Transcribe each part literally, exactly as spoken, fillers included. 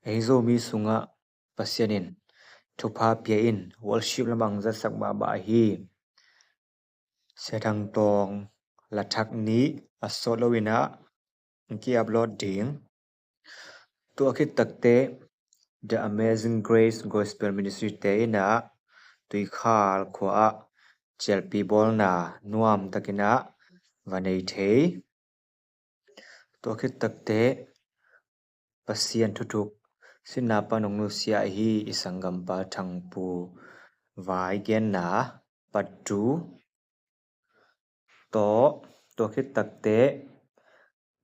Ei Zomi sungah Pasian in thupha pia in worship lamah hong zatsak mahmah ahi. Sia Thang Tawng lathak nih a sawt lo inah hong ki-upload ding. Tua khit takte The Amazing Grace Gospel Ministry te inah Tuikhal khua ah cialpi bawlna nuam takinah va nei thei. Tua khit takte Pasian thuthuk sinna pan hong nusia ahi i sanggampa Thangpu Vai genna part two tawh, tua khit takte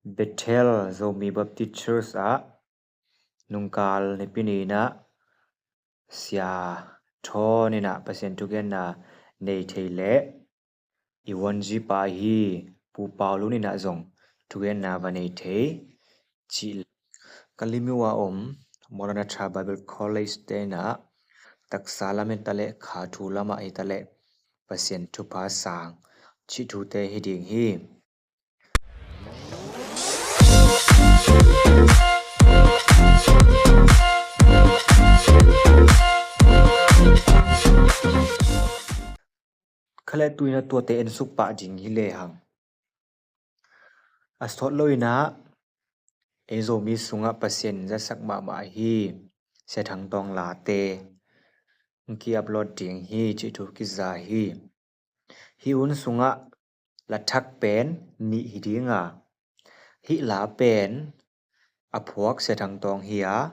Bethel Zomi Baptist Church ah nungkal nipi ni inah Sia Thawn inah Pasian thugenna nei thei leh i Wonji pa hi Pu Pau Lun inah zong thugenna va nei thei cih. Kalemyo a om Maranatha Bible College te inah taksa lam hitaleh kha thu lamah hitaleh Pasian thupha sang cih thute hi ding hi. Khaleh tu inah tuate ensuk pah ding hi lehang. A sawt lo inah ei Zomi sungah Pasian zatsak mahmah ahi Sia Thang Tawng late hong ki-upload ding hi cih thu kiza hi. Hih hun sungah lathak pen nih hi ding a, hih la pen a phuak Sia Thang Tawng hi a,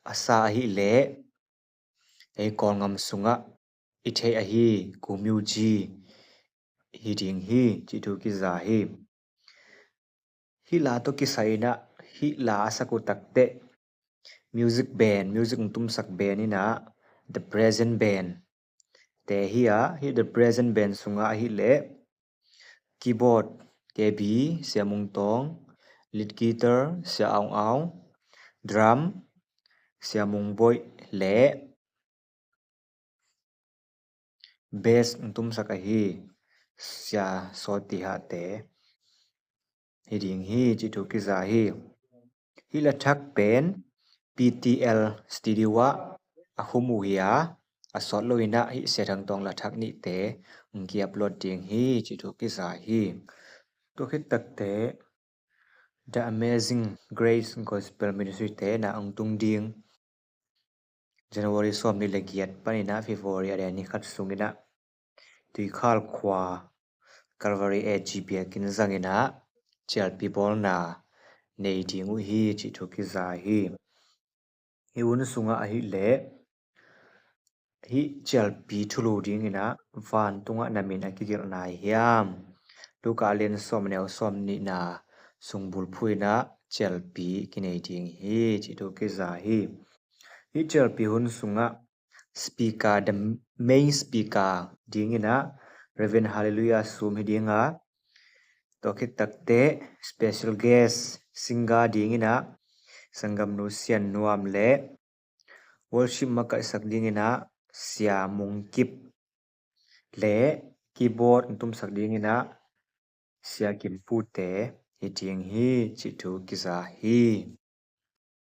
a sa ahih leh ei Kawlngam sungah i theih ahi Kumyuji hi ding hi cih thu kiza hi. Hih la tawh kisai inah hih la a sak uh takteh music band, music hong tumsak band inah The Present Band te hi a, hih The Present Band sungah ahih leh keyboard K B Sia Mung Tawng, lead guitar Sia Aung Aung, drum Sia Mung Boih le bass hong tumsak ahi Sia Sawti Hahte hi ding hi cih thu kiza hi. Hih lathak pen P T L studio ah a khum uh hi a, a sawt lo inah hih Sia Thang Tawng lathak nihte hong ki-upload ding hi cih thu kiza hi. Tua khit takte The Amazing Grace Gospel Ministry te inah hong tung ding January sawm nih le giat paninah February a deni khat sunginah Tuikhal khua Calvary A G biakinn zanginah cialpi bawlna nei ding uh hi cih thu kiza hi. Hih hun sungah ahih leh hih cialpi thulu dinginah vantungah na min a kigelh nai hiam? Luka a lian sawm, neu sawm nihna sung bulphuh inah cialpi kinei ding hi cih thu kiza hi. Hih cialpi hun sungah speaker, the main speaker dinginah Reverend Hallelujah Sum hi ding a, tua khit takte special guest singer dinginah sanggamnu Sian Nuam le worship makaihsak dinginah Sia Mung Kip le keyboard hong tumsak dinginah Sia Kim Pute hi ding hi cih thu kiza hi.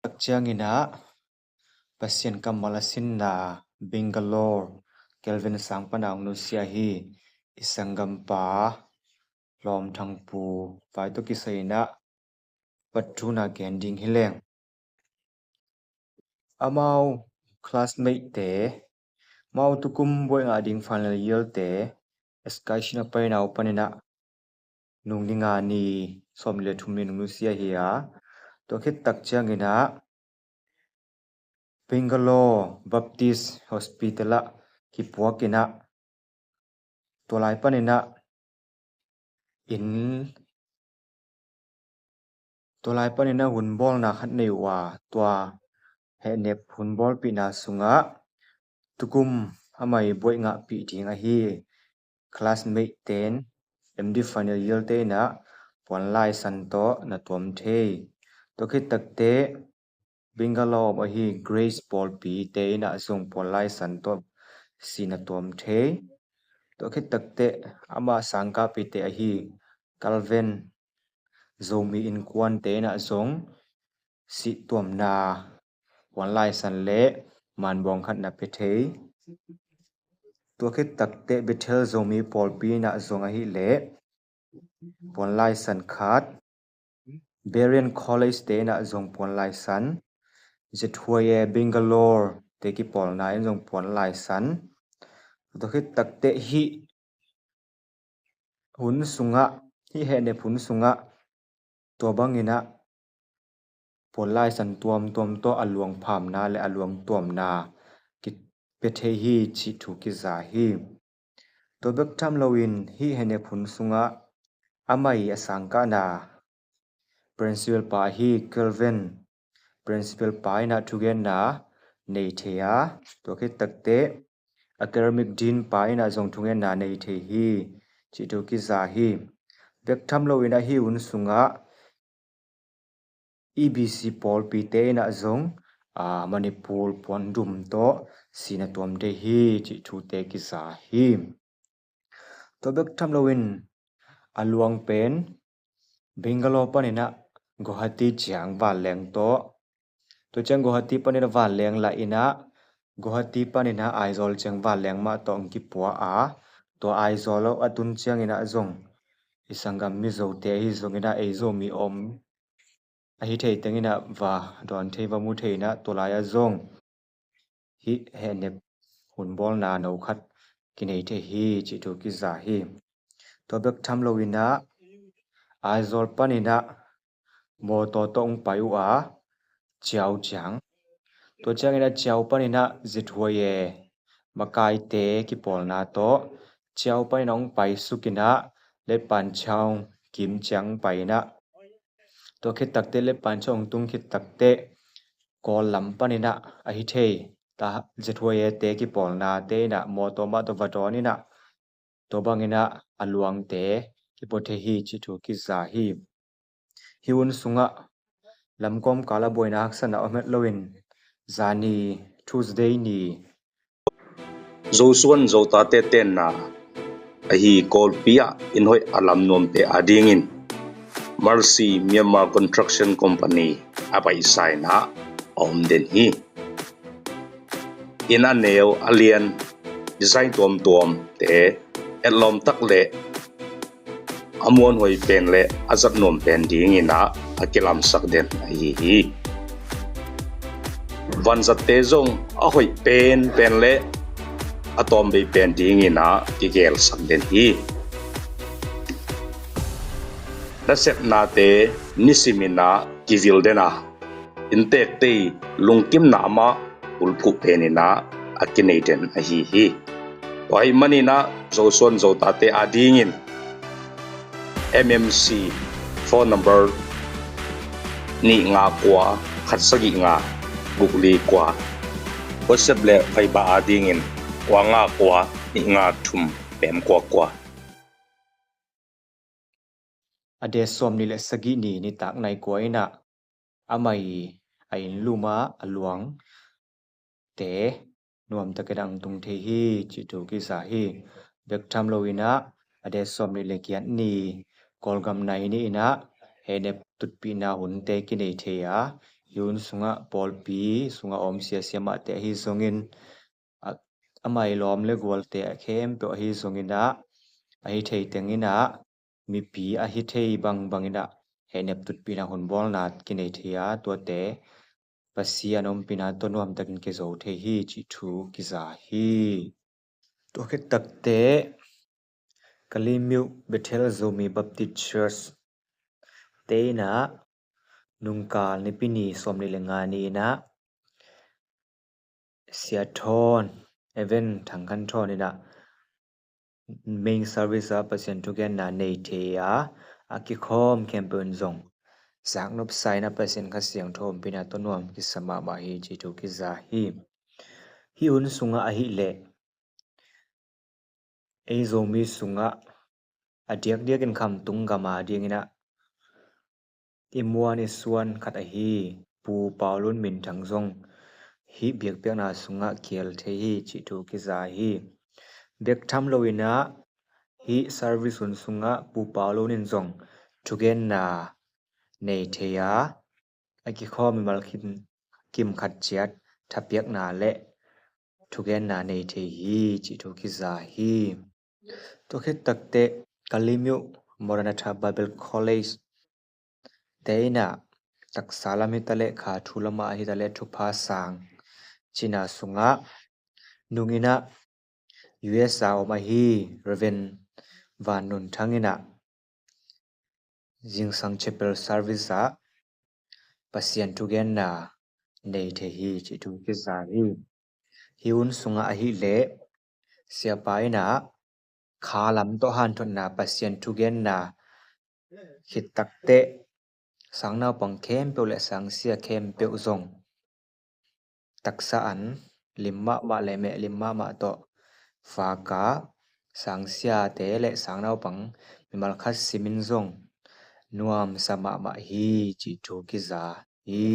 Tak cianginah Pasian kammal a sinna Bangalore Kelvin sang pana hong nusia hi i sanggampa Lawm Thangpu Vai tawh kisai inah part two na gen ding hi leng. Amau classmate te, amau tukum buaih ngah ding final year te excursion a paina uh paninah nung ni nga ni sawm le thum ni nung nusia hi a, tua khit tak cianginah Bangalore Baptist Hospital ah kipuakinah tua lai paninah in tua lai paninah hun bawlna khat nei uh a, tua hehnep hun bawlpihna sungah tukum amah i buaih ngahpih ding ahi classmate ten M D final year te inah puanlai san tawh na tuam thei. Tua khit takte Bangalore ahi Grace pawlpi te inah zong puanlai san tawh si na tuam thei. Tua khit takte amah sangkahpihte ahi Calvin Zomi Innkuan te inah zong si tuamna puanlaisan le manbawng khat na pia thei. Tua khit takteh Bethel Zomi pawlpi inah zong ahih leh puanlaisan khat, Berean College te inah zong puanlaisan, Zethuaye Bangalore te kipawlna in zong puanlaisan. Tua khit takteh hih hun sungah, hih hehnep hun sungah tua banginah puanlaisan tuamtuam tawh a luang phamna le a luang tuamna kipia thei hi cih thu kiza hi. Tua bek tham loin hih hehnep hun sungah amah i a sangkahna principal pa hi Kelvin, principal pa inah thugenna nei thei a, tua khit takteh academic dean pa inah zong thugenna nei thei hi cih thu kiza hi. Bek tham loinah hih hun sungah E B C pawlpite inah zong Manipur puandum tawh sihna tuam thei hi cih thute kiza hi. Tua bek tham loin a luang pen Bangalore paninah Guwahati ciang vanleng tawh, tua ciang Guwahati paninah vanleng lah inah Guwahati paninah Aizawl ciang vanleng mah tawh hong kipua a, tua Aizawl a tun cianginah zong i sanggam Mizote ahi zonginah ei Zomi om ahi thei tenginah va dawn thei, va mu thei inah tua lai-ah zong hih hehnep hun bawlna no khat kinei thei hi cih thu kiza hi. Tua bek tham loinah Aizawl paninah mawtaw tawh hong pai uh a, Chiau ciang, tua cianginah Chiau paninah Zethuaye makaite kipawlna tawh Chiau paninah hong pai sukinah Letpanchong kim ciang hong pai inah, tua khit takteh Letpanchong hong tung khit takteh Kawl lam paninah ahi thei ta Zethuayete kipawlnate inah mawtaw mah tawh va dawn inah tua banginah a luangte kipua thei hi cih thu kiza hi. Hih hun sungah lamkawm kal a buaina haksatna om het loin zani Tuesday ni Zosuan Zotate tenna ahi Kawlpi ah inn hoih a lam nuamte adingin Mercy Myanmar Construction Company a paisa inah a om den hi. Inn a neu a lian design tuamtuamte etlawm tak le a muanhuai pen le a zat nuam pen dinginah a kilamsak den ahi hi. Vanzatte zong a hoih penpen le a tawmbei pen dinginah kigelsak den hi. Nasepnate nisiminah kivil dena inntekte i lungkimna mah bulphuh peninah a kinei den ahi hi. Tua ahih maninah Zosuan Zotate adingin M M C phone number nih nga kua khat sagih nga guk li kua, WhatsApp le Viber adingin kua nga kua nih nga thum pem kua kua. A date sawm nih le sagih ni nitak nai kua inah amah i a inn lum ah a luangte nuamtakin a hong tung thei hi cih thu kiza hi. Bek tham loinah a date sawm nih le giat ni Kawlgam nai ni inah hehnep tutpihna hunte kinei thei a, hih hun sungah pawlpi sungah a om siasia mahte ahi zongin a, amah i lawm le gualte a khempeuh ahi zonginah ahi thei tenginah mipi ahi thei bangbang inah hehnep tutpihna hun bawlna kinei thei a, tuate Pasian ompihna tawh nuamtakin kizo thei hi cih thu kiza hi. Tua khit takteh Kalemyo Bethel Zomi Baptist Church te inah nungkal nipi ni sawm nih le nga ni inah Sia Thawn, Evan Thang Khan Thawn inah main service ah Pasian thugenna nei thei a, a kikhawm khempeuh in zong zaknop sa inah Pasian Kha Siangtho ompihna tawh nuam kisa mahmah hi cih thu kiza hi. Hih hun sungah ahih leh ei Zomi sungah a diakdiakin khamtung gam adinginah i muan i suan khat ahi Pu Paulun minthang zong hih biakpiakna sungah kial thei hi cih thu kiza hi. Bek tham loinah hih service hun sungah Pu Paulun in zong thugenna nei thei a, a kikhawm mimal khin kimkhat ciat thapiakna le thugenna nei thei hi cih thu kiza hi. Tua khit takteh Kalaymyo Maranatha Bible College te in ah taksa lam hi ta leh, kha thu lam ah hi ta leh, thupha sang cihna sungah nung in ah U S a om ahi Reverend Van Nun Thang in ah zingsang chapel service ah Pasian thugenna nei thei hi cih thu kiza hi. Hih hun sungah ahih leh siapa in ah kha lam tawh hanthotna Pasian thugenna khit takteh sangnaupang khempeuh le sangsia khempeuh zong taksa an lim mahmah le meh lim mahmah tawh vak a, sangsiate le sangnaupang mimal khat simin zong nuamsa mahmah hi cih thu kiza hi.